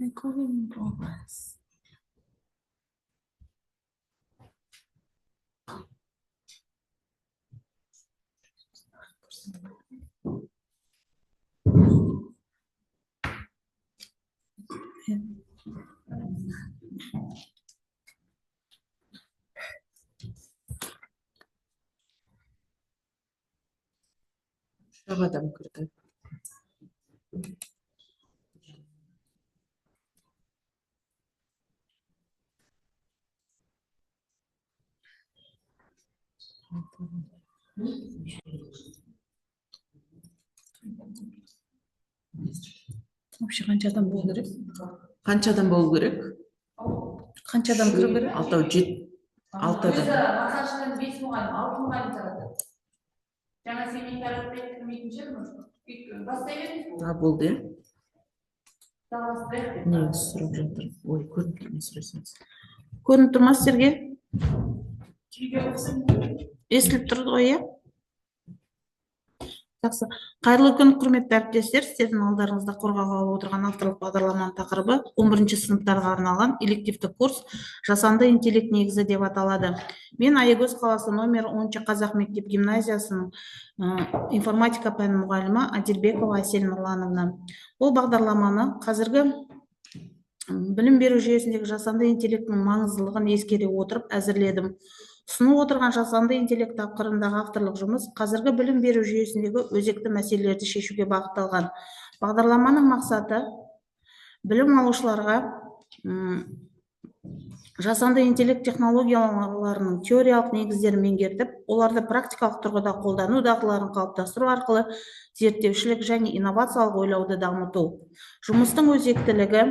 Recording in progress. Үш адам кірді. Вообще қанша адам болу керек? Қанша адам болу керек? Қанша адам кіру керек? Алтау, жеті, алты Өзі адам. Мақсатшыдан бес мұғалім, алты мұғалім таратады. Жаңа семей таратпай кірмейтін шығар, может. Өйткені бастай беріңіз. А, болды, иә? Жалғастырайық деп. Не сұрап жатыр? Ой, көрініп тұр ма, сұрасаңыз. Көрініп тұр ма сіздерге? Естіліп тұр ғой, иә? Жақсы. Қайырлы күн, құрметті әріптестер. Сіздердің алдарыңызда қорғауға алып отырған авторлық бағдарламаның тақырыбы 11 сыныптарға арналған элективті курс «Жасанды интеллект негізі» деп аталады. Мен Аягөз қаласы номер 10 қазақ мектеп гимназиясының информатика пәні мұғалімі Әділбекова Әсел Нұрлановна. Бұл бағдарламаны қазіргі білім беру жүйесіндегі жасанды интеллектінің маңыздылығын ескере отырып әзірледім. Ұсынып отырған жасанды интеллект тақырыбындағы авторлық жұмыс қазіргі білім беру жүйесіндегі өзекті мәселелерді шешуге бағытталған. Бағдарламаның мақсаты білім алушыларға жасанды интеллект технологияларының теориялық негіздерін меңгертіп, оларды практикалық тұрғыда қолдану дағдыларын қалыптастыру арқылы зерттеушілік және инновациялық ойлауды дамыту. Жұмыстың өзектілігі: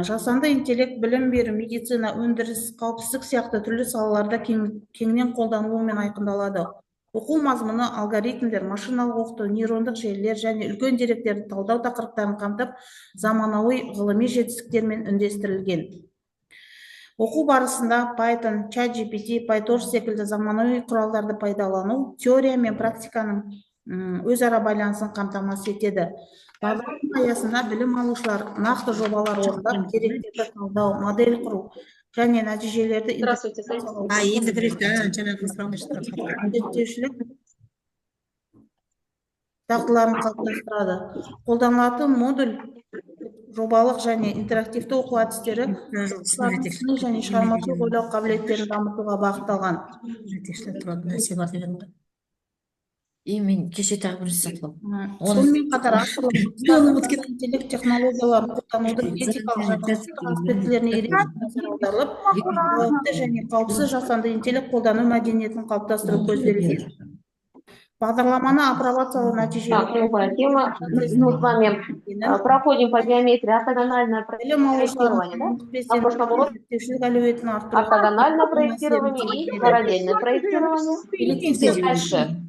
жасанды интеллект білім беру, медицина, өндіріс, қауіпсіздік сияқты түрлі салаларда кеңінен қолданылуымен айқындалады. Оқу мазмұны алгоритмдер, машиналық оқыту, нейрондық желілер және үлкен деректерді талдау тақырыптарын қамтып, заманауи ғылыми жетістіктермен үндестірілген. Оқу барысында Python, ChatGPT, PyTorch секілді заманауи құралдарды пайдалану теория мен практиканың өзара байланысын қамтамасыз етеді. Бағдарлама аясында білім алушылар нақты жобалар орындап, деректерді талдау, модель құру және нәтижелерді Здравствуйте. А, енді кірісті, а, жаңағы сұрағын зерттеушілік дағдыларын қалыптастырады. Қолданылатын модуль жобалық және интерактивті оқу әдістері оқушылардың сыни және шығармашылық ойлау қабілеттерін дамытуға бағытталған. Жетекшілер туралы нәрсе бар деген ғой. И мен кеше тағы бір сатып алдым. Оны- Сонымен қатар авторлық Оны ұмытып жұмыста интеллект технологияларын қолданудың этикалық және құқықтық аспектілеріне ерекше назар аударылып, жауапты және қауіпсіз жасанды интеллект қолдану мәдениетін қалыптастыру көзделген. Бағдарламаны апробациялау нәтижелі Так, новая тема. Мы с вами проходим по геометрии ортогональное білім алушылардың проектирование, да? На прошлом уроке зерттеушілік әлеуетін арттыруға ортогональное проектирование и параллельное проектирование. Элективті Дальше.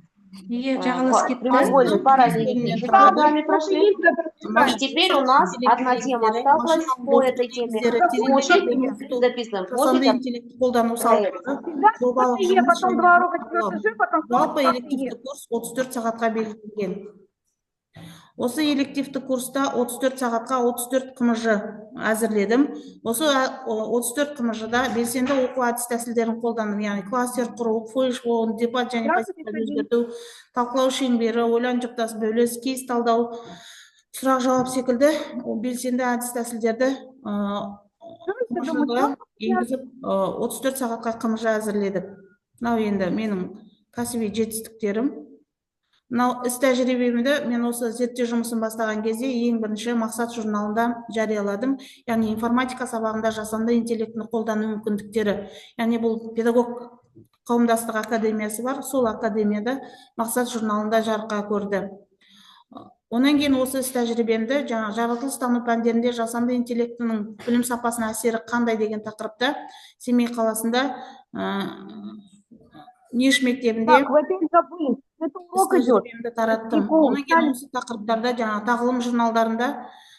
Неге жағаласып кетті? Прямоугольный параллелепипед мы с вами прошли. И теперь у нас одна тема осталась по этой теме. Площадь. Записываем жасанды площадь. интеллект қолдану салалары, жобалық Е, жұмыс потом және два урока талқылау. четвертый Ж, потом Жалпы снова элективті курс 34 сағатқа белгіленген. Осы элективті курста 34 сағатқа 34 ҚМЖ әзірледім. Осы 34 ҚМЖ-да белсенді оқу әдіс тәсілдерін қолдандым, яғни кластер құру, флешбол, дебат және Здравствуйте, позиция өзгерту, талқылау шеңбері, ойлан жұптас бөліс, кейс талдау, сұрақ жауап секілді белсенді әдіс тәсілдерді ҚМЖ-ға енгізіп, 34 сағатқа ҚМЖ әзірледік. Мынау енді менің кәсіби жетістіктерім. Мынау іс тәжірибемді мен осы зерттеу жұмысын бастаған кезде ең бірінші «Мақсат» журналында жарияладым. Яғни информатика сабағында жасанды интеллектіні қолдану мүмкіндіктері. Яғни бұл педагог қауымдастық академиясы бар, сол академияда «Мақсат» журналында жарыққа көрді. Онан кейін осы іс тәжірибемді жаңа жаратылыстану пәндерінде жасанды интеллектінің білім сапасына әсері қандай деген тақырыпта Семей қаласында НИШ мектебінде Так, вы опять забыли. Это урок идет. тәжірибемді тараттым. Прикол, Одан кейін осы тақырыптарда жаңа тағылым журналдарында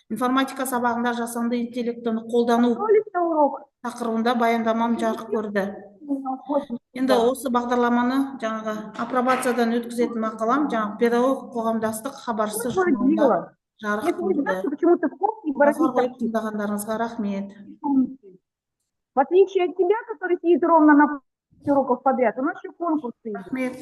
информатика сабағында жасанды интеллектіні қолдану Готовились на урок? тақырыбында баяндамам жарық көрді. Енді осы бағдарламаны жаңағы апробациядан өткізетін мақалам жаңағы «Педагог қоғамдастық хабаршысы» Какое журналында дело? жарық Если вы көрді. знаете, почему ты в кухне Назар қойып тыңдағандарыңызға рахмет. В отличие от тебя, который сидит ровно на 5 уроков подряд, у нас еще конкурсы идут. Рахмет.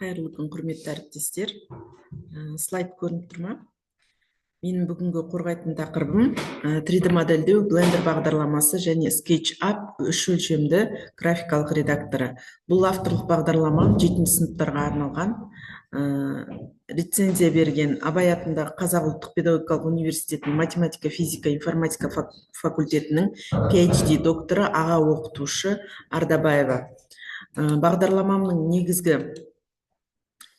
Қайырлы күн, құрметті әріптестер. Слайд көрініп тұр ма? Менің бүгінгі қорғайтын тақырыбым 3D модельдеу, Blender бағдарламасы және SketchUp үш өлшемді графикалық редакторы. Бұл авторлық бағдарламам жетінші сыныптарға арналған. Рецензия берген Абай атындағы Қазақ ұлттық педагогикалық университетінің математика, физика, информатика факультетінің PhD докторы, аға оқытушы Ардабаева. Бағдарламамның негізгі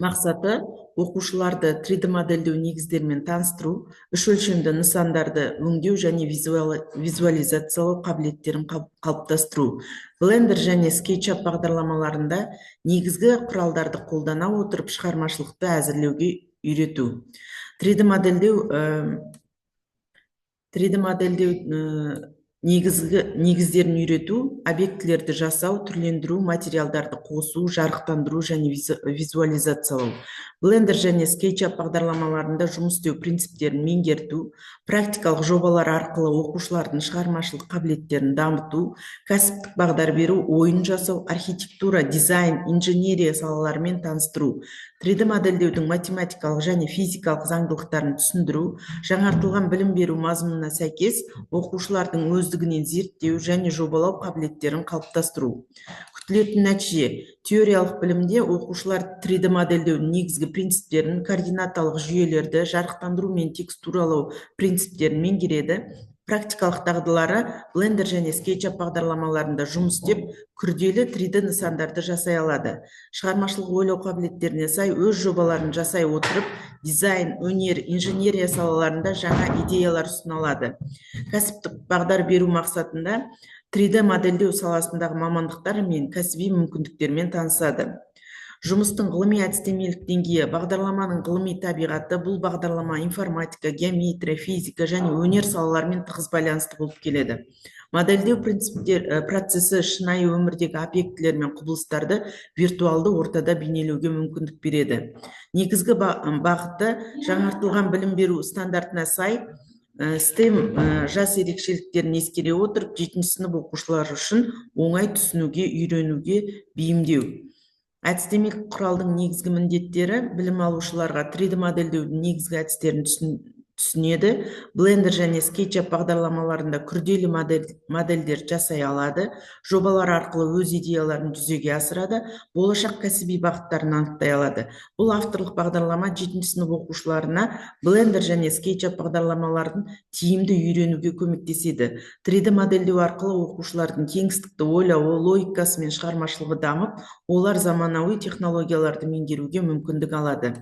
мақсаты оқушыларды 3D модельдеу негіздерімен таныстыру, үш өлшемді нысандарды өңдеу және визуализациялау қабілеттерін қалыптастыру. Blender және SketchUp бағдарламаларында негізгі құралдарды қолдана отырып шығармашылықты әзірлеуге үйрету. 3D модельдеу 3D модельдеу негізгі негіздерін үйрету, объектілерді жасау, түрлендіру, материалдарды қосу, жарықтандыру және визуализациялау. Blender және SketchUp бағдарламаларында жұмыс істеу принциптерін меңгерту, практикалық жобалар арқылы оқушылардың шығармашылық қабілеттерін дамыту, кәсіптік бағдар беру, ойын жасау, архитектура, дизайн, инженерия салаларымен таныстыру, 3D модельдеудің математикалық және физикалық заңдылықтарын түсіндіру, жаңартылған білім беру мазмұнына сәйкес оқушылардың өздігінен зерттеу және жобалау қабілеттерін қалыптастыру. Күтілетін нәтиже: теориялық білімде оқушылар 3D модельдеудің негізгі принциптерін, координаталық жүйелерді, жарықтандыру мен текстуралау принциптерін меңгереді. Практикалық дағдылары: Blender және SketchUp бағдарламаларында жұмыс істеп, күрделі 3D нысандарды жасай алады. Шығармашылық ойлау қабілеттеріне сай өз жобаларын жасай отырып, дизайн, өнер, инженерия салаларында жаңа идеялар ұсына алады. Кәсіптік бағдар беру мақсатында 3D модельдеу саласындағы мамандықтар мен кәсіби мүмкіндіктермен танысады. Жұмыстың ғылыми әдістемелік деңгейі: бағдарламаның ғылыми табиғаты. Бұл бағдарлама информатика, геометрия, физика және өнер салаларымен тығыз байланысты болып келеді. Модельдеу принциптер процесі шынайы өмірдегі объектілер мен құбылыстарды виртуалды ортада бейнелеуге мүмкіндік береді. Негізгі бағыты: жаңартылған білім беру стандартына сай STEM жас ерекшеліктерін ескере отырып, жетінші сынып оқушылары үшін оңай түсінуге, үйренуге бейімдеу. Әдістемелік құралдың негізгі міндеттері: білім алушыларға 3D модельдеудің негізгі әдістерін түсінеді, Blender және SketchUp бағдарламаларында күрделі модельдер жасай алады, жобалар арқылы өз идеяларын жүзеге асырады, болашақ кәсіби бағыттарын анықтай алады. Бұл авторлық бағдарлама жетінші сынып оқушыларына Blender және SketchUp бағдарламаларын тиімді үйренуге көмектеседі. 3D модельдеу арқылы оқушылардың кеңістікті ойлауы, логикасы мен шығармашылығы дамып, олар заманауи технологияларды меңгеруге мүмкіндік алады.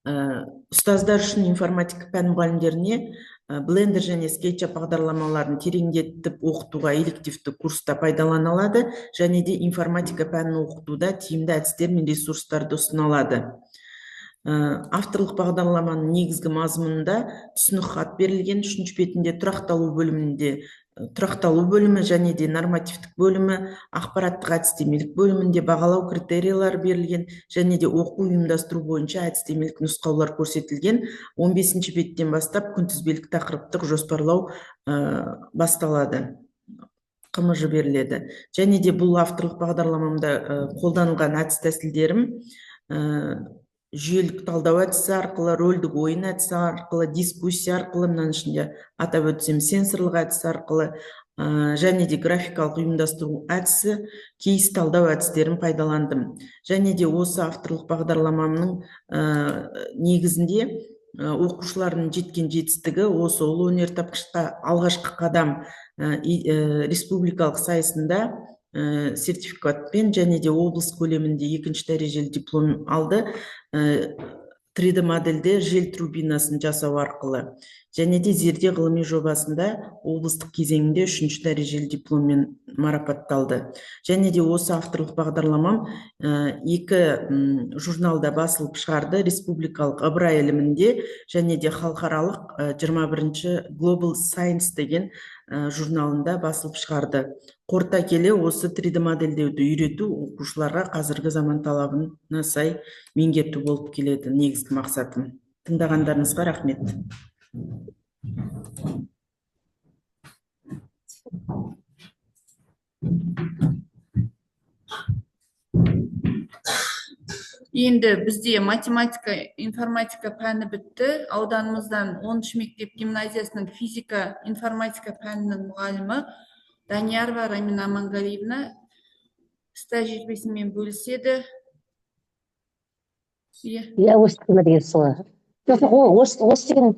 Ұстаздар үшін, информатика пән мұғалімдеріне Blender және SketchUp бағдарламаларын тереңдетіп оқытуға элективті курста пайдалана алады және де информатика пәнін оқытуда тиімді әдістер мен ресурстарды ұсына алады. Авторлық бағдарламаның негізгі мазмұнында түсінік хат берілген, үшінші бетінде тұрақталу бөлімінде тұрақталу бөлімі және де нормативтік бөлімі, ақпараттық әдістемелік бөлімінде бағалау критериялары берілген және де оқу ұйымдастыру бойынша әдістемелік нұсқаулар көрсетілген. 15 беттен бастап күнтізбелік тақырыптық жоспарлау басталады, ҚМЖ беріледі. Және де бұл авторлық бағдарламамда қолданылған әдіс тәсілдерім жүйелік талдау әдісі арқылы, рөлдік ойын әдісі арқылы, дискуссия арқылы, мынаның ішінде атап өтсем сенсорлық әдіс арқылы, және де графикалық ұйымдастыру әдісі, кейс талдау әдістерін пайдаландым. Және де осы авторлық бағдарламамның негізінде оқушылардың жеткен жетістігі осы ұлы өнертапқышқа алғашқы қадам республикалық сайысында сертификатпен және де облыс көлемінде екінші дәрежелі диплом алды, 3D модельде жел турбинасын жасау арқылы. Және де Зерде ғылыми жобасында облыстық кезеңінде үшінші дәрежелі дипломмен марапатталды. Және де осы авторлық бағдарламам екі журналда басылып шығарды, республикалық Ыбырай ілімінде және де халықаралық 21-ші Global Science деген журналында басылып шығарды. Қорыта келе осы 3D модельдеуді үйрету оқушыларға қазіргі заман талабына сай меңгерту болып келеді негізгі мақсатым. Тыңдағандарыңызға рахмет. Енді бізде математика, информатика пәні бітті. Ауданымыздан 10 мектеп гимназиясының физика, информатика пәнінің мұғалімі Даниярова Рамина Амангалиевна іс тәжірибесімен бөліседі. Иә, осы қима деген солай. Жоқ, осы деген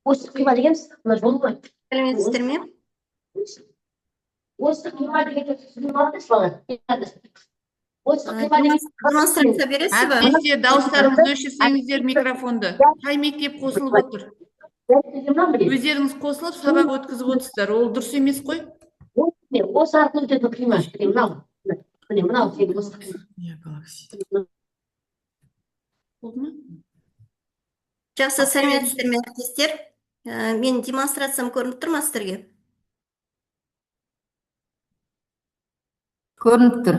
осы қима деген мына жол ғой. Сәлеметсіздер ме? Осы қима деген осы қима деген Демонстрация бересіз бе? Әріптестер, дауыстарыңызды өшірсеңіздер микрофонды. Қай мектеп қосылып отыр? Өздеріңіз қосылып сабақ өткізіп отырсыздар. Ол дұрыс емес қой. Осы арқылы өтетін қима. Мынау. Міне, мынау осы қима. Болды ма? Жақсы, сәлеметсіздер ме, әріптестер? Мен демонстрациям көрініп тұр ма сіздерге? Көрініп тұр.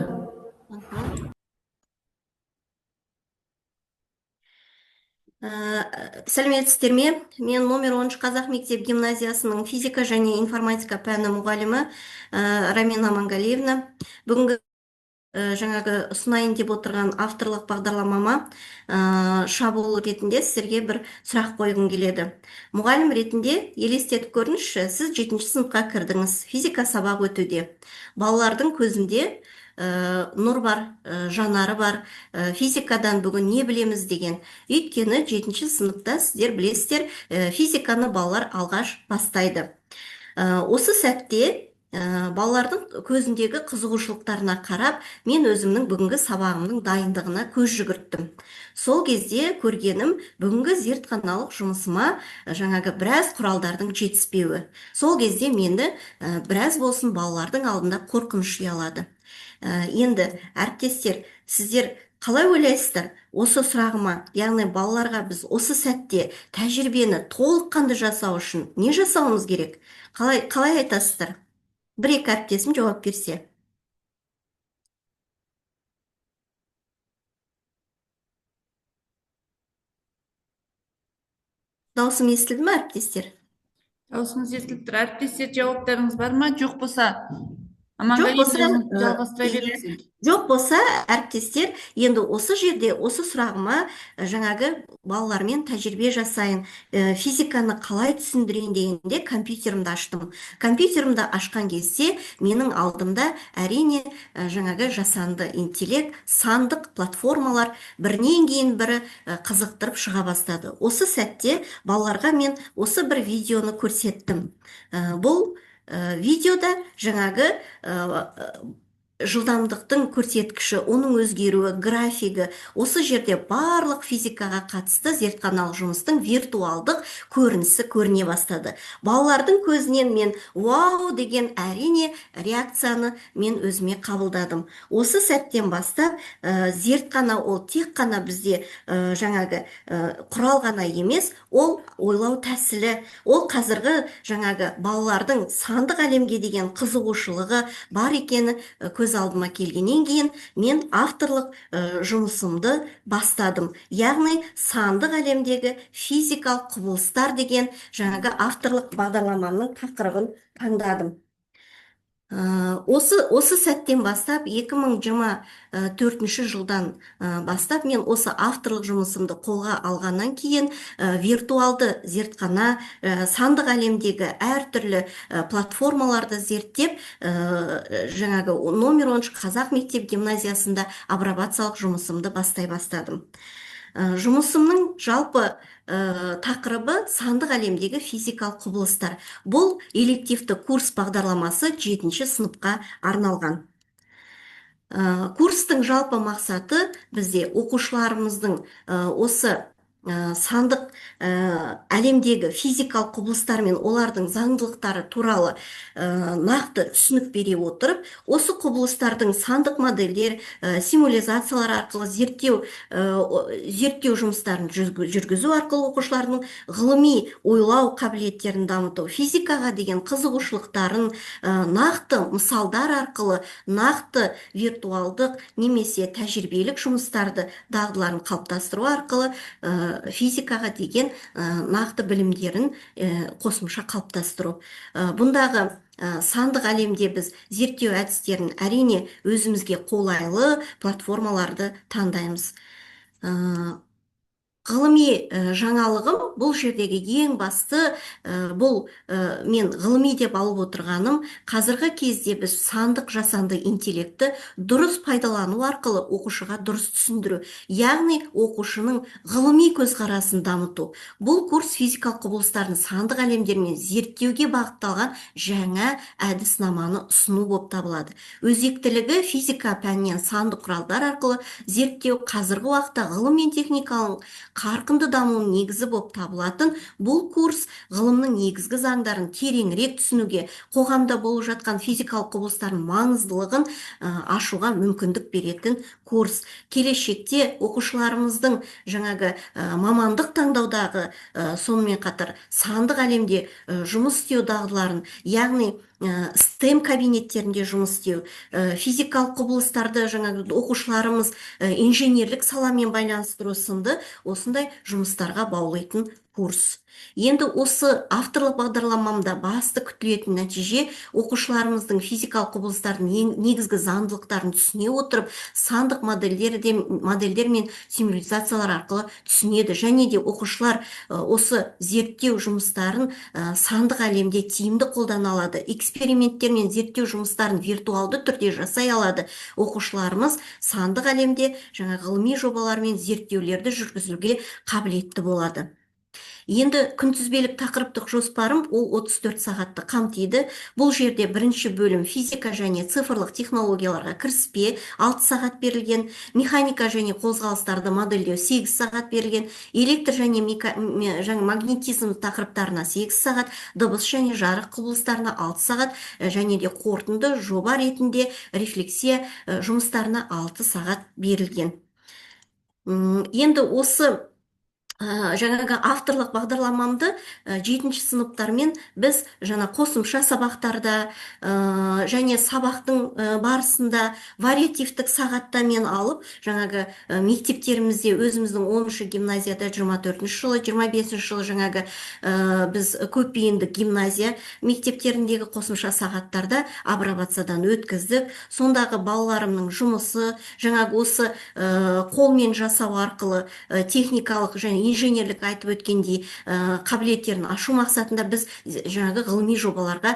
Сәлеметсіздер ме? Мен номер 10 қазақ мектеп гимназиясының физика және информатика пәні мұғалімі Рамина Амангалиевна. Бүгінгі жаңағы ұсынайын деп отырған авторлық бағдарламама шабуыл ретінде сіздерге бір сұрақ қойғым келеді. Мұғалім ретінде елестетіп көріңізші, сіз 7 сыныпқа кірдіңіз, физика сабақ өтуде. Балалардың көзінде нұр бар, жанары бар, физикадан бүгін не білеміз деген. Өйткені 7 сыныпта сіздер білесіздер, физиканы балалар алғаш бастайды. Осы сәтте балалардың көзіндегі қызығушылықтарына қарап, мен өзімнің бүгінгі сабағымның дайындығына көз жүгірттім. Сол кезде көргенім, бүгінгі зертханалық жұмысыма жаңағы біраз құралдардың жетіспеуі. Сол кезде мені біраз болсын балалардың алдында қорқыныш ұялады. Енді, әріптестер, сіздер қалай ойлайсыздар? Осы сұрағыма, яғни балаларға біз осы сәтте тәжірибені толыққанды жасау үшін не жасауымыз керек? Қалай айтасыздар? Бір-екі әріптесім жауап берсе. Дауысым естілді ме, әріптестер? Дауысыңыз естіліп тұр. Әріптестер, жауаптарыңыз бар ма? Жоқ болса, Жоқ болса, жалғастыра беріңіз. Жоқ болса, әріптестер, енді осы жерде, осы сұрағыма жаңағы балалармен тәжірибе жасайын, физиканы қалай түсіндірейін дегенде компьютерімді аштым. Компьютерімді ашқан кезде менің алдымда әрине жаңағы жасанды интеллект, сандық платформалар бірінен кейін бірі қызықтырып шыға бастады. Осы сәтте балаларға мен осы бір видеоны көрсеттім. Бұл видеода жаңағы Жылдамдықтың көрсеткіші, оның өзгеруі, графигі, осы жерде барлық физикаға қатысты зертханалық жұмыстың виртуалдық көрінісі көріне бастады. Балалардың көзінен мен «вау» деген, әрине, реакцияны мен өзіме қабылдадым. Осы сәттен бастап зертхана ол тек қана бізде жаңағы құрал ғана емес, ол ойлау тәсілі, ол қазіргі жаңағы балалардың сандық әлемге деген қызығушылығы бар екені көз алдыма келгеннен кейін мен авторлық жұмысымды бастадым, яғни сандық әлемдегі физикалық құбылыстар деген жаңағы авторлық бағдарламамның тақырыбын таңдадым. Осы сәттен бастап, 2024 жылдан бастап мен осы авторлық жұмысымды қолға алғаннан кейін виртуалды зертхана, сандық әлемдегі әртүрлі платформаларды зерттеп, жаңағы номер 13 қазақ мектеп гимназиясында апробациялық жұмысымды бастай бастадым. Жұмысымның жалпы тақырыбы — сандық әлемдегі физикалық құбылыстар. Бұл элективті курс бағдарламасы, жетінші сыныпқа арналған. Курстың жалпы мақсаты бізде оқушыларымыздың осы сандық әлемдегі физикалық құбылыстар мен олардың заңдылықтары туралы нақты түсінік бере отырып, осы құбылыстардың сандық модельдер, симулизациялар арқылы зерттеу жұмыстарын жүргізу арқылы оқушылардың ғылыми ойлау қабілеттерін дамыту, физикаға деген қызығушылықтарын нақты мысалдар арқылы, нақты виртуалдық немесе тәжірибелік жұмыстарды, дағдыларын қалыптастыру арқылы физикаға деген нақты білімдерін қосымша қалыптастыру. Бұндағы сандық әлемде біз зерттеу әдістерін, әрине, өзімізге қолайлы платформаларды таңдаймыз. Ғылыми жаңалығым бұл жердегі ең басты бұл мен ғылыми деп алып отырғаным, қазіргі кезде біз сандық жасанды интеллектті дұрыс пайдалану арқылы оқушыға дұрыс түсіндіру, яғни оқушының ғылыми көзқарасын дамыту. Бұл курс физикалық құбылыстардың сандық әлемдермен зерттеуге бағытталған жаңа әдіснаманы ұсыну болып табылады. Өзектілігі: физика пәнінен сандық құралдар арқылы зерттеу қазіргі уақытта ғылым мен техниканың қарқынды дамуының негізі болып табылатын бұл курс ғылымның негізгі заңдарын тереңірек түсінуге, қоғамда болып жатқан физикалық құбылыстардың маңыздылығын ашуға мүмкіндік беретін курс. Келешекте оқушыларымыздың жаңағы мамандық таңдаудағы, сонымен қатар сандық әлемде жұмыс істеу дағдыларын, яғни STEM кабинеттерінде жұмыс істеу, физикалық құбылыстарды жаңағы оқушыларымыз инженерлік саламен байланыстыру сынды осындай жұмыстарға баулитын курс. Енді осы авторлық бағдарламамда басты күтілетін нәтиже: оқушыларымыздың физикалық құбылыстардың негізгі заңдылықтарын түсіне отырып, сандық модельдер мен симуляциялар арқылы түсінеді және де оқушылар осы зерттеу жұмыстарын сандық әлемде тиімді қолдана алады, эксперименттер мен зерттеу жұмыстарын виртуалды түрде жасай алады. Оқушыларымыз сандық әлемде жаңа ғылыми жобалар мен зерттеулерді жүргізуге қабілетті болады. Енді күнтізбелік тақырыптық жоспарым, ол 34 сағатты қамтиды. Бұл жерде бірінші бөлім — физика және цифрлық технологияларға кіріспе, 6 сағат берілген, механика және қозғалыстарды модельдеу 8 сағат берілген, электр және жаңа магнетизм тақырыптарына 8 сағат, дыбыс және жарық құбылыстарына 6 сағат және де қорытынды жоба ретінде рефлексия жұмыстарына 6 сағат берілген. Енді осы жаңағы авторлық бағдарламамды жетінші сыныптармен біз жаңа қосымша сабақтарда және сабақтың барысында вариативтік сағатта мен алып, жаңағы мектептерімізде, өзіміздің 10 гимназияда 24 жылы, 25 жылы жаңағы біз көпбейінді гимназия мектептеріндегі қосымша сағаттарда апробациядан өткіздік. Сондағы балаларымның жұмысы жаңағы осы қолмен жасау арқылы техникалық және инженерлік, айтып өткендей, қабілеттерін ашу мақсатында біз жаңағы ғылыми жобаларға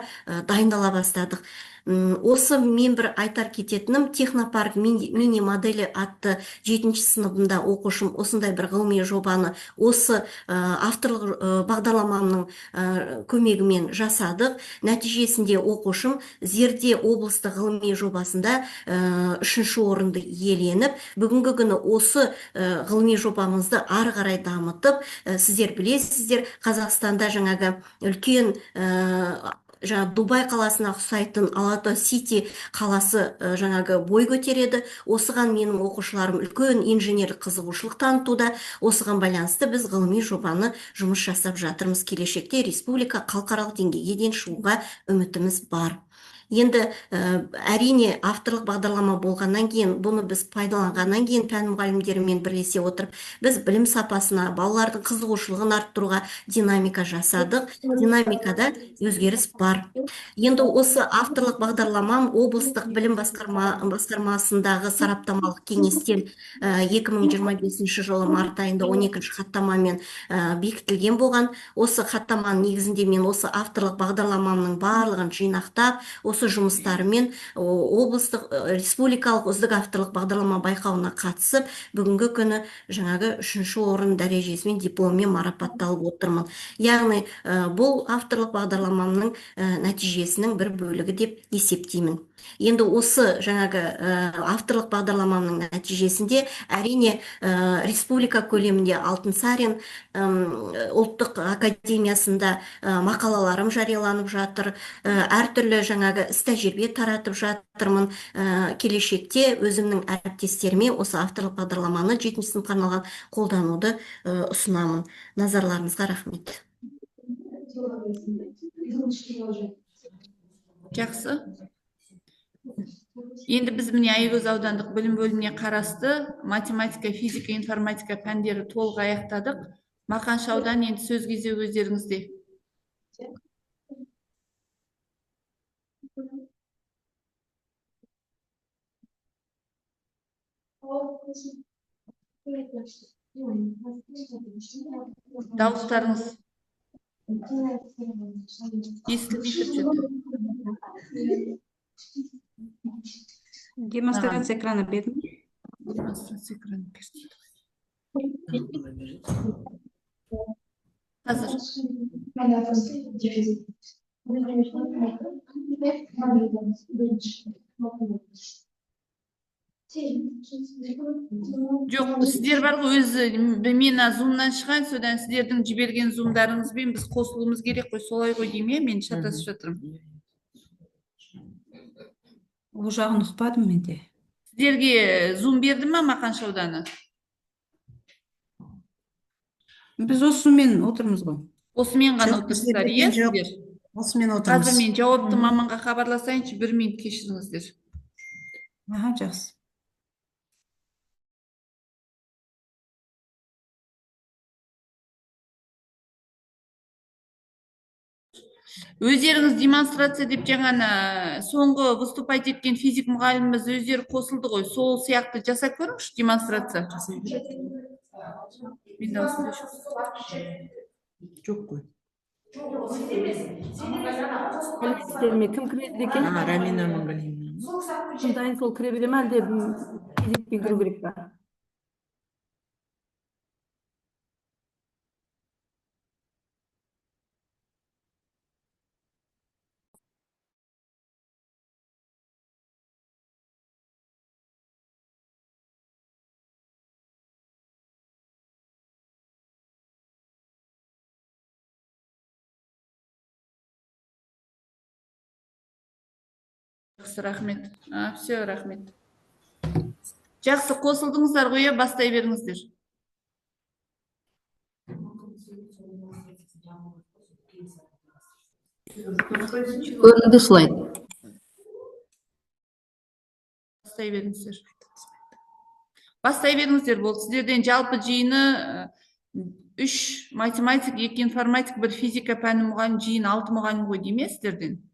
дайындала бастадық. Осы мен бір айтар кететінім, технопарк мини моделі атты жетінші сыныбында оқушым осындай бір ғылыми жобаны осы авторлық бағдарламамның көмегімен жасадық. Нәтижесінде оқушым Зерде облыстық ғылыми жобасында үшінші орынды иеленіп, бүгінгі күні осы ғылыми жобамызды ары қарай дамытып, сіздер білесіздер, Қазақстанда жаңағы үлкен жаңа Дубай қаласына ұқсайтын Алатау Сити қаласы жаңағы бой көтереді. Осыған менің оқушыларым үлкен инженерлік қызығушылық танытуда. Осыған байланысты біз ғылыми жобаны жұмыс жасап жатырмыз. Келешекте республика халықаралық деңгейге дейін шығуға үмітіміз бар. Енді әрине авторлық бағдарлама болғаннан кейін, бұны біз пайдаланғаннан кейін пән мұғалімдерімен бірлесе отырып, біз білім сапасына, балалардың қызығушылығын арттыруға динамика жасадық. Динамикада өзгеріс бар. Енді осы авторлық бағдарламам облыстық білім басқармасындағы сараптамалық кеңестен 2025 жылы март айында 12 хаттамамен бекітілген болған. Осы хаттаманың негізінде мен осы авторлық бағдарламамның барлығын жинақтап, осы жұмыстарымен облыстық, республикалық үздік авторлық бағдарлама байқауына қатысып, бүгінгі күні жаңағы үшінші орын дәрежесімен дипломмен марапатталып отырмын. Яғни бұл авторлық бағдарламамның нәтижесінің бір бөлігі деп есептеймін. Енді осы жаңағы авторлық бағдарламамның нәтижесінде әрине республика көлемінде Алтынсарин ұлттық академиясында мақалаларым жарияланып жатыр, әртүрлі жаңағы іс тәжірибе таратып жатырмын. Келешекте өзімнің әріптестеріме осы авторлық бағдарламаны жетінші сыныпқа арналған қолдануды ұсынамын. Назарларыңызға рахмет. Жақсы. Енді біз міне Аягөз аудандық білім бөліміне қарасты математика, физика, информатика пәндері толық аяқтадық. Мақаншы аудан, енді сөз кезегі өздеріңізде. Дауыстарыңыз естілмей тұр. Демонстрация экрана бердім. Демонстрация экрана берді. Қазір. Жоқ, сіздер бар ғой, өзі мен зумнан шығайын, содан сіздердің жіберген зумдарыңызбен біз қосылуымыз керек қой, солай ғой деймін, иә, мен шатасып жатырмын. Ол жағын ұқпадым мен де. Сіздерге зум берді ма Мақаншы ауданы? Біз осымен отырмыз ғой. Осымен ғана отырсыздар, иә, сіздер? Осымен отырмыз. Қазір мен жауапты маманға хабарласайыншы, бір минут кешіріңіздер. Аха, жақсы. Өздеріңіз демонстрация деп жаңаны соңғы выступать еткен физик мұғаліміміз өздері қосылды ғой, сол сияқты жасап көріңізші демонстрация. Мен дауысымды өшіріп. Жоқ қой. Білесіздер ме, кім кіреді екен? Рамина Аманғалиевна. Кім дайын, сол кіре бере ме, әлде кезекпен кіру керек па? Жақсы, рахмет. Все, рахмет. Жақсы, қосылдыңыздар ғой, иә, бастай беріңіздер. Көрінді слайд. Бастай беріңіздер. Бастай беріңіздер болды. Сіздерден жалпы жиыны 3 математик, 2 информатик, 1 физика пәні мұғалім, жиын 6 мұғалім ғой деймін, сіздерден.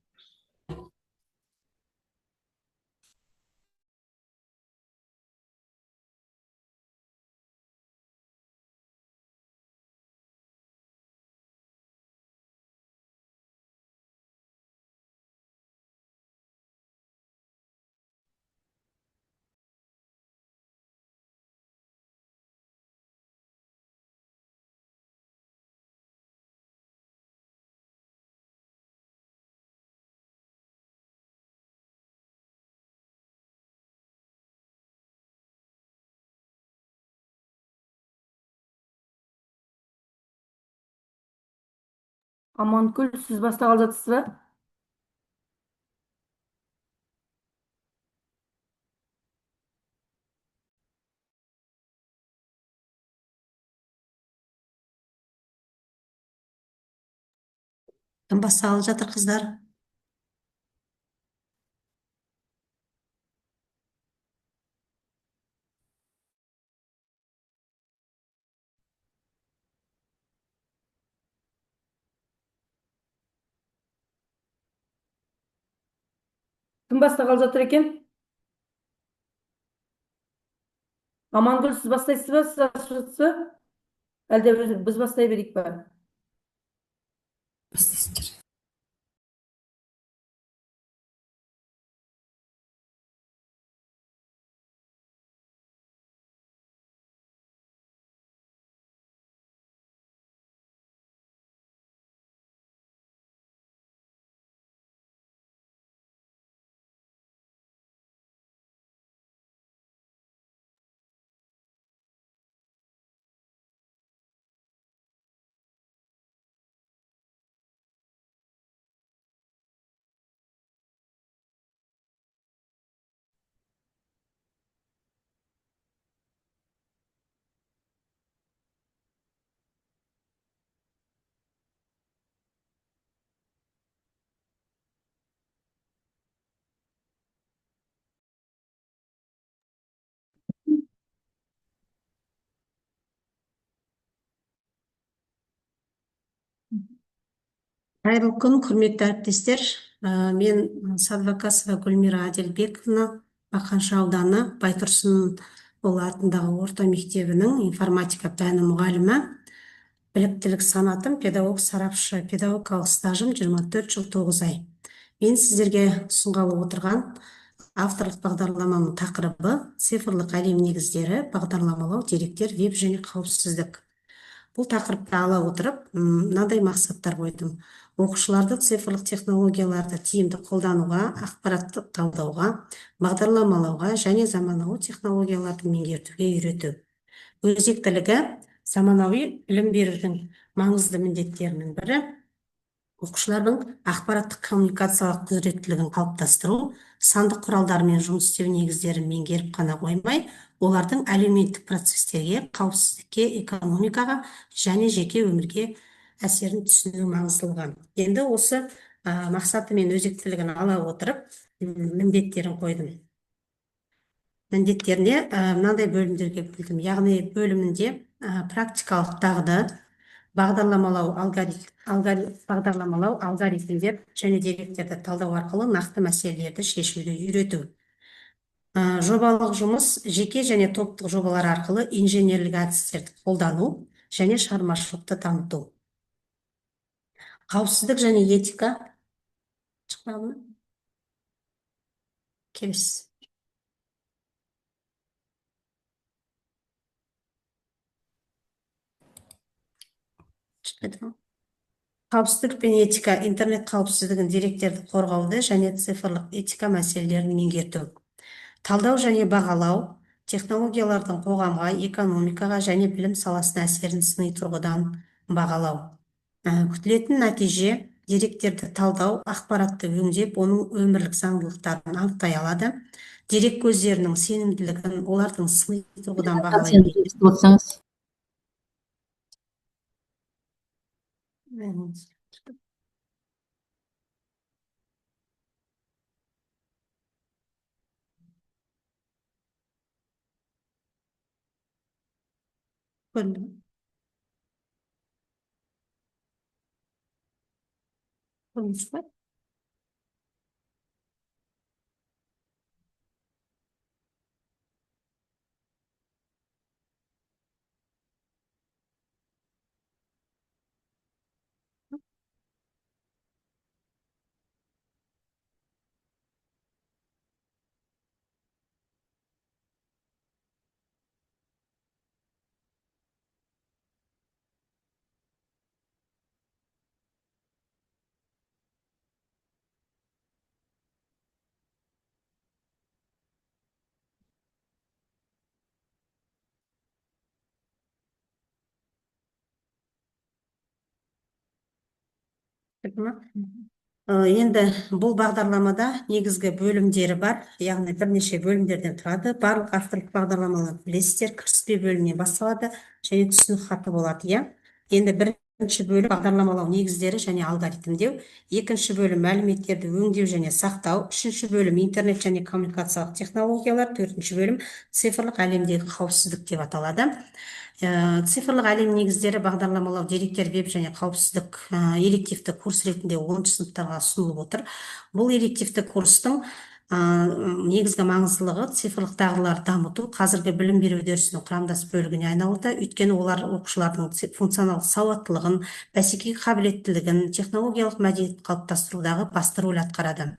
Аманкүл, сіз бастағалы жатырсыз ба? Кім бастағалы жатыр, қыздар? Кім бастағалы жатыр екен? Амангүл, сіз бастайсыз ба? Сіз ашып жатсыз ба? Әлде біз бастай берейік па? Бастайсыздар. Қайырлы күн, құрметті әріптестер. Мен Садвакасова Гүлмира Әділбековна, Бақаншы ауданы Байтұрсынұлы атындағы орта мектебінің информатика пәні мұғалімі. Біліктілік санатым педагог сарапшы, педагогикалық стажым 24 жыл 9 ай. Мен сіздерге ұсынғалы отырған авторлық бағдарламаның тақырыбы цифрлық әлем негіздері, бағдарламалау, деректер, веб және қауіпсіздік. Бұл тақырыпты ала отырып, мынандай мақсаттар қойдым. Оқушыларды цифрлық технологияларды тиімді қолдануға, ақпаратты талдауға, бағдарламалауға және заманауи технологияларды меңгертуге үйрету. Өзектілігі: заманауи білім берудің маңызды міндеттерінің бірі оқушылардың ақпараттық коммуникациялық құзыреттілігін қалыптастыру, сандық құралдармен жұмыс істеу негіздерін меңгеріп қана қоймай, олардың әлеуметтік процестерге, қауіпсіздікке, экономикаға және жеке өмірге әсерін түсіну маңыздылығы. Енді осы мақсаты мен өзектілігін ала отырып, міндеттерін қойдым. Міндеттеріне мынандай бөлімдерге бөлдім. Яғни бөлімінде практикалық дағды, бағдарламалау алгоритмдер және деректерді талдау арқылы нақты мәселелерді шешуді үйрету. Жобалық жұмыс, жеке және топтық жобалар арқылы инженерлік әдістерді қолдану және шығармашылықты дамыту. Қауіпсіздік және этика. Шықпады ма? Келесі. Шықпайды ма? Қауіпсіздік пен этика, интернет қауіпсіздігін, деректерді қорғауды және цифрлық этика мәселелерін меңгерту. Талдау және бағалау, технологиялардың қоғамға, экономикаға және білім саласына әсерін сыни тұрғыдан бағалау. Күтілетін нәтиже: деректерді талдау, ақпаратты өңдеп, оның өмірлік заңдылықтарын анықтай алады. Дерек көздерінің сенімділігін, олардың сыни тұрғыдан бағалай Естіп отырсаңыз. Көрінді ме? Көрініп тұр ма? Кетті ма? Енді бұл бағдарламада негізгі бөлімдері бар, яғни бірнеше бөлімдерден тұрады. Барлық авторлық бағдарламаларды білесіздер, кіріспе бөлімінен басталады және түсінік хаты болады, иә. Енді бірінші бөлім — бағдарламалау негіздері және алгоритмдеу, екінші бөлім — мәліметтерді өңдеу және сақтау, үшінші бөлім — интернет және коммуникациялық технологиялар, төртінші бөлім — цифрлық әлемдегі қауіпсіздік деп аталады. Цифрлық әлем негіздері, бағдарламалау, деректер, веб және қауіпсіздік элективті курс ретінде 10 сыныптарға ұсынылып отыр. Бұл элективті курстың негізгі маңыздылығы — цифрлық дағдыларды дамыту қазіргі білім беру үдерісінің құрамдас бөлігіне айналуда, өйткені олар оқушылардың функционалдық сауаттылығын, бәсекеге қабілеттілігін, технологиялық мәдениетін қалыптастырудағы басты рөл атқарады.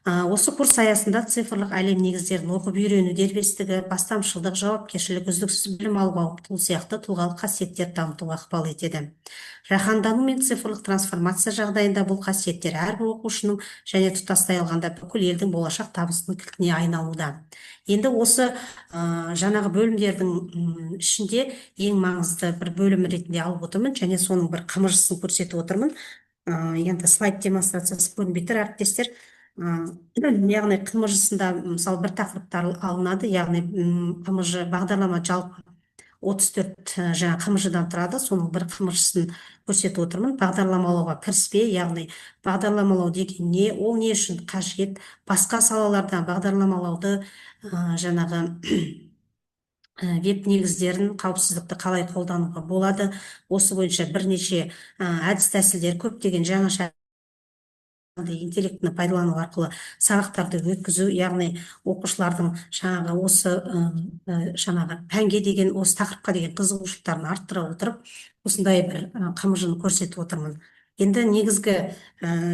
Осы курс аясында цифрлық әлем негіздерін оқып үйрену дербестігі, бастамашылдық, жауапкершілік, үздіксіз білім алуға ұмтылу сияқты тұлғалық қасиеттерді дамытуға ықпал етеді. Жаһандану мен цифрлық трансформация жағдайында бұл қасиеттер әрбір оқушының және тұтастай алғанда бүкіл елдің болашақ табысының кілтіне айналуда. Енді осы жаңағы бөлімдердің ішінде ең маңызды бір бөлім ретінде алып отырмын және соның бір ҚМЖ-сын көрсетіп отырмын. Енді слайд демонстрациясы көрінбей тұр, әріптестер. Яғни ҚМЖ-сында, мысалы, бір тақырыптар алынады, яғни ҚМЖ бағдарлама жалпы 34 жаңа ҚМЖ-дан тұрады, соның бір ҚМЖ-сын көрсетіп отырмын. Бағдарламалауға кіріспе, яғни бағдарламалау деген не, ол не үшін қажет, басқа салаларда бағдарламалауды, жаңағы веб негіздерін, қауіпсіздікті қалай қолдануға болады, осы бойынша бірнеше әдіс тәсілдер, көптеген жаңаша интеллектіні пайдалану арқылы сабақтарды өткізу, яғни оқушылардың жаңағы осы жаңағы пәнге деген, осы тақырыпқа деген қызығушылықтарын арттыра отырып, осындай бір ҚМЖ-ны көрсетіп отырмын. Енді негізгі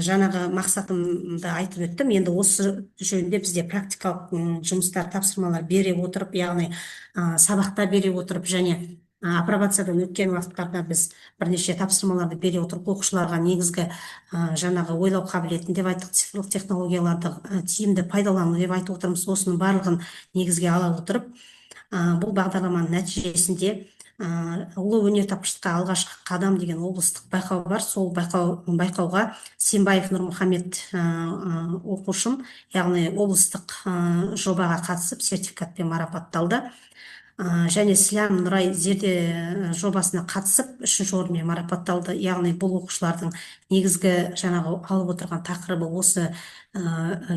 жаңағы мақсатымды айтып өттім. Енді осы жөнінде бізде практикалық жұмыстар, тапсырмалар бере отырып, яғни сабақта бере отырып және апробациядан өткен уақыттарда біз бірнеше тапсырмаларды бере отырып, оқушыларға негізгі жаңағы ойлау қабілетін деп айттық, цифрлық технологияларды тиімді пайдалану деп айтып отырмыз. Осының барлығын негізге ала отырып, бұл бағдарламаның нәтижесінде ұлы өнертапқыштыққа алғашқы қадам деген облыстық байқау бар. Сол байқауға Сембаев Нұрмұхамед оқушым, яғни облыстық жобаға қатысып, сертификатпен марапатталды. Және Сіләм Нұрай Зерде жобасына қатысып, үшінші орынмен марапатталды. Яғни бұл оқушылардың негізгі жаңағы алып отырған тақырыбы осы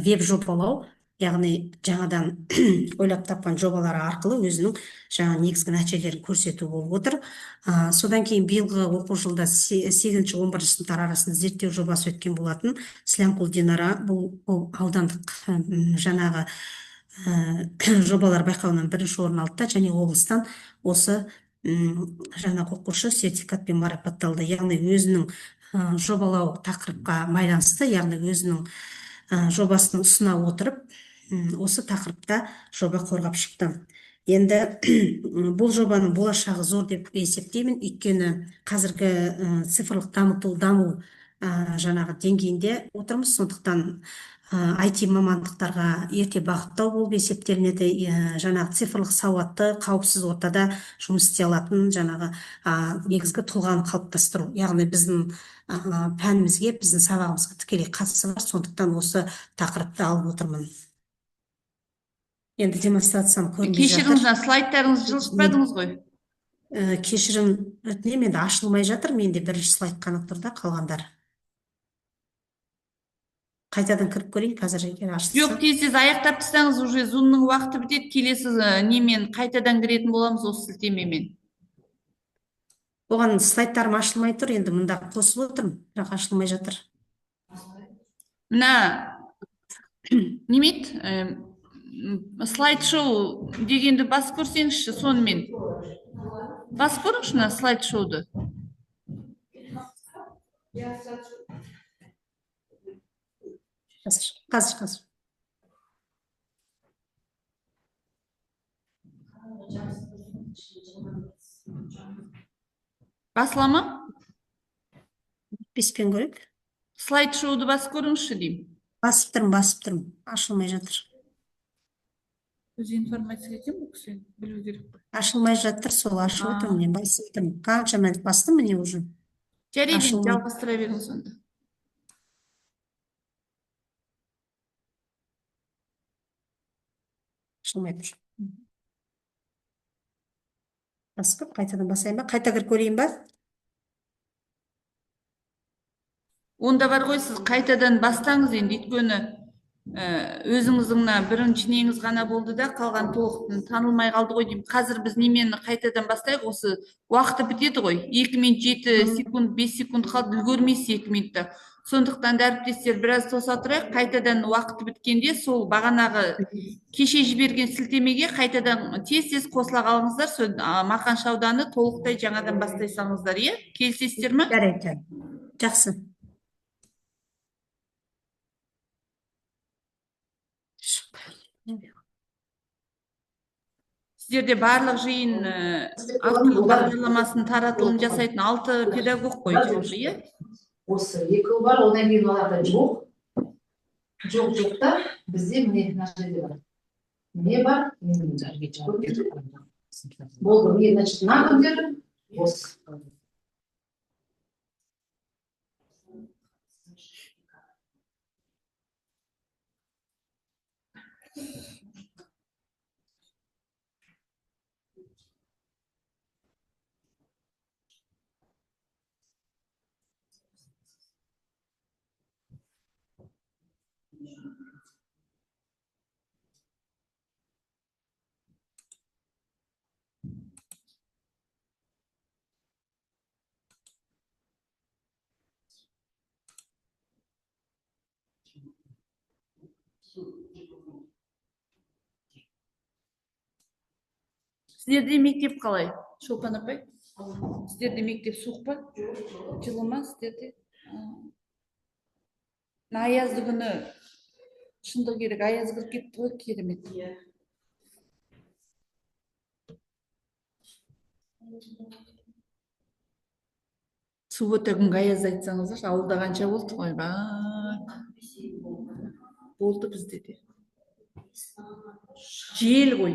веб жобалау, яғни жаңадан ойлап тапқан жобалары арқылы өзінің жаңа негізгі нәтижелерін көрсету болып отыр. Содан кейін биылғы оқу жылда 8-11-сыныптар арасында зерттеу жобасы өткен болатын. Сіләмқұл Динара бұл аудандық жаңағы жобалар байқауынан бірінші орын алды да, және облыстан осы жаңағы оқушы сертификатпен марапатталды. Яғни өзінің жобалау тақырыпқа байланысты, яғни өзінің жобасын ұсына отырып, осы тақырыпта жоба қорғап шықты. Енді бұл жобаның болашағы зор деп есептеймін, өйткені қазіргі цифрлық даму жаңағы деңгейінде отырмыз. Сондықтан IT мамандықтарға ерте бағыттау болып есептелінеді. Жаңағы цифрлық сауатты, қауіпсіз ортада жұмыс істей алатын жаңағы негізгі тұлғаны қалыптастыру, яғни біздің пәнімізге, біздің сабағымызға тікелей қатысы бар. Сондықтан осы тақырыпты алып отырмын. Енді демонстрациям көрінбей Кешіріңіз, жатыр. мына слайдтарыңызды жылжытпадыңыз ғой. Кешірім өтінемін, енді ашылмай жатыр. Менде бірінші слайд қана тұр да, қалғандары. Қайтадан кіріп көрейін қазір, егер ашылса. Жоқ, тез тез аяқтап тастаңыз, уже зумның уақыты бітеді. Келесі немен қайтадан кіретін боламыз осы сілтемемен. Оған слайдтарым ашылмай тұр, енді мында қосып отырмын, бірақ ашылмай жатыр. Мына неме еді, слайд шоу дегенді басып көрсеңізші, сонымен. Басып көріңізші мына слайд шоуды. Қазір, қазір, қазір. Басыла ма? Беспен көрейік. Слайд шоуды басып көріңізші деймін. Басып тұрмын, басып тұрмын. Ашылмай жатыр. Өзі информатика екен бұл кісі, білу керек қой. Ашылмай жатыр, сол ашып отырмын, мен басып тұрмын. Қанша рет бастым міне уже. Жарайды, Ашылмай. жалғастыра беріңіз онда. Қосылмай тұр. Басып, қайтадан басайын ба? Қайта кіріп көрейін ба? Онда бар ғой, сіз қайтадан бастаңыз енді, өйткені өзіңіздің мына бірінші неңіз ғана болды да, қалған толық танылмай қалды ғой деймін. Қазір біз немені қайтадан бастайық, осы уақыты бітеді ғой. 2 минут 7 секунд, 5 секунд қалды, үлгермейсіз 2 минутта. Сондықтан да, әріптестер, біраз тоса тұрайық, қайтадан уақыты біткенде сол бағанағы кеше жіберген сілтемеге қайтадан тез-тез қосыла қалыңыздар, сол Мақаншы ауданы толықтай жаңадан бастай салыңыздар, иә? Келісесіздер ме? Жарайды, жақсы. Сіздерде барлық жиын арттыру бағдарламасының таратылымын жасайтын 6 педагог қой жалпы, иә? Осы екеуі бар, одан кейін оларда жоқ. Жоқ, жоқ та, бізде міне мына жерде бар. Міне бар, міне болды, міне, значит, мына күндері бос. Сіздерде мектеп қалай, Шолпан апай? Сіздерде мектеп суық па? Жылы ма сіздерде? Мына аязды күні шындық керек, аяз кіріп кетті ғой, керемет. Суббота күнгі аязды айтсаңыздаршы, ауылда қанша болды? Ойбай. Болды бізде де. Жел ғой.